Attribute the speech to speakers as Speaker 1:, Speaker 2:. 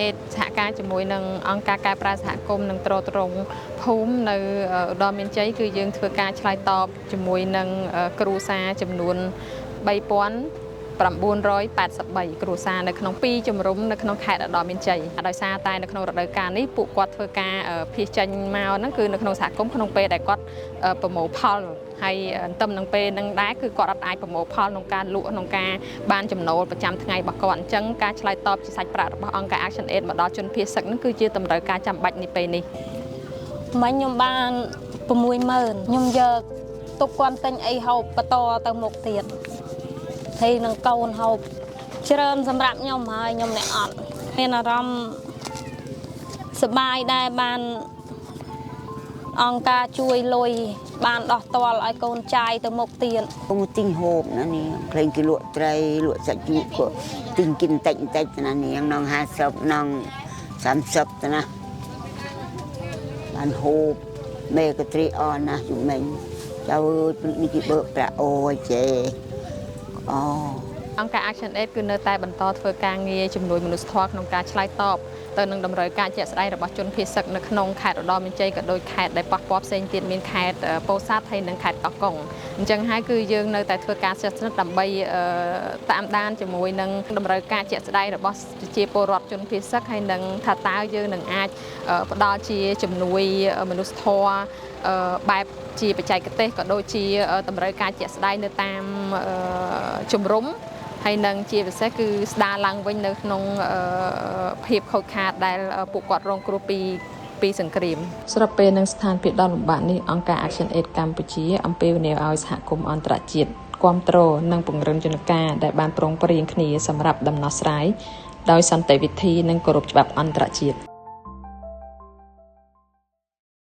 Speaker 1: Aid សហការជាមួយនឹងអង្គការកែប្រែសហគមន៍និងទ្រទ្រង់ភូមិនៅឧត្តរមានជ័យគឺយើងធ្វើការឆ្លើយតបជាមួយនឹងគ្រួសារចំនួន3983គ្រួសារនៅក្នុង2ជំរំនៅក្នុងខេត្តឧត្តរមានជ័យដោយសារតែនៅក្នុងរដូវកាលនេះពួកគាត់ធ្វើការភៀសចេញមកហ្នឹងគឺនៅក្នុងសហគមន៍ក្នុងពេលដែលគាត់ប្រមូលផលហើយទន្ទឹមនឹងពេលហ្នឹងដែរគឺគាត់អត់អាចប្រមូលផលក្នុងការលក់ក្នុងការបានចំណូលប្រចាំថ្ងៃរបស់គាត់អញ្ចឹងការឆ្លើយតបជាសាច់ប្រាក់របស់អង្គការ Action Aid មកដល់ជនភៀសសឹកហ្នឹងគឺជាតម្រូវការចាំបាច់នេះពេលនេះ។
Speaker 2: មិញខ្ញុំបាន60000ខ្ញុំយកទុកគាត់ទិញអីហូបបន្តទៅមុខទៀតហើយនឹងកូនហូបច្រើនសម្រាប់ខ្ញុំហើយខ្ញុំអ្នកអត់មានអារម្មណ៍សប្បាយដែរបានអង្គការជួយលុយបានដោះទាល់ឲ្យកូនចាយទៅមុខទៀត។
Speaker 3: ពងទិញហូបណានាងឃើញគេលក់ត្រីលក់សាច់ជ្រូកក៏ទិញគិនតិចបន្តិចណានាងនង50នង30ទៅណាបានហូបមេក៏ត្រេកអរណាស់ជុំមិញចៅអើយព្រឹកនេះគេបើកប្រាក់អូយចេអូ
Speaker 1: អង្គការ Action Aid គឺនៅតែបន្តធ្វើការងារជំនួយមនុស្សធម៌ក្នុងការឆ្លើយតបទៅនឹងតម្រូវការជាក់ស្ដែងរបស់ជនភៀសសឹកនៅក្នុងខេត្តឧត្តរមានជ័យក៏ដូចខេត្តដែលប៉ះពាល់ផ្សេងទៀតមានខេត្តពោធិ៍សាត់ហើយនិងខេត្តកោះកុងអញ្ចឹងហើយគឺយើងនៅតែធ្វើការស្និទ្ធស្និទ្ធដើម្បីតាមដានជាមួយនឹងតម្រូវការជាក់ស្ដែងរបស់ប្រជាពលរដ្ឋជនភៀសសឹកហើយនឹងថាតើយើងនឹងអាចផ្ដល់ជាជំនួយមនុស្សធម៌បែបជាបច្ចេកទេសក៏ដូចជាតម្រូវការជាក់ស្ដែងនៅតាមជំរំហើយនឹងជាពិសេសគឺស្ដារឡើងវិញនៅក្នុងភាពខូចខាតដែលពួកគាត់រងគ្រោះពីពីសង្គ្រាមស្របពេលនឹងស្ថានភាពដ៏លំបាកនេះអង្គការ Action Aid កម្ពុជាអំពាវនាវឲ្យសហគមន៍អន្តរជាតិគាំទ្រនិងពង្រឹងយន្តការដែលបានប្រុងប្រៀងគ្នាសម្រាប់ដំណោះស្រាយដោយសន្តិវិធីនិងគោរពច្បាប់អន្តរជាតិ។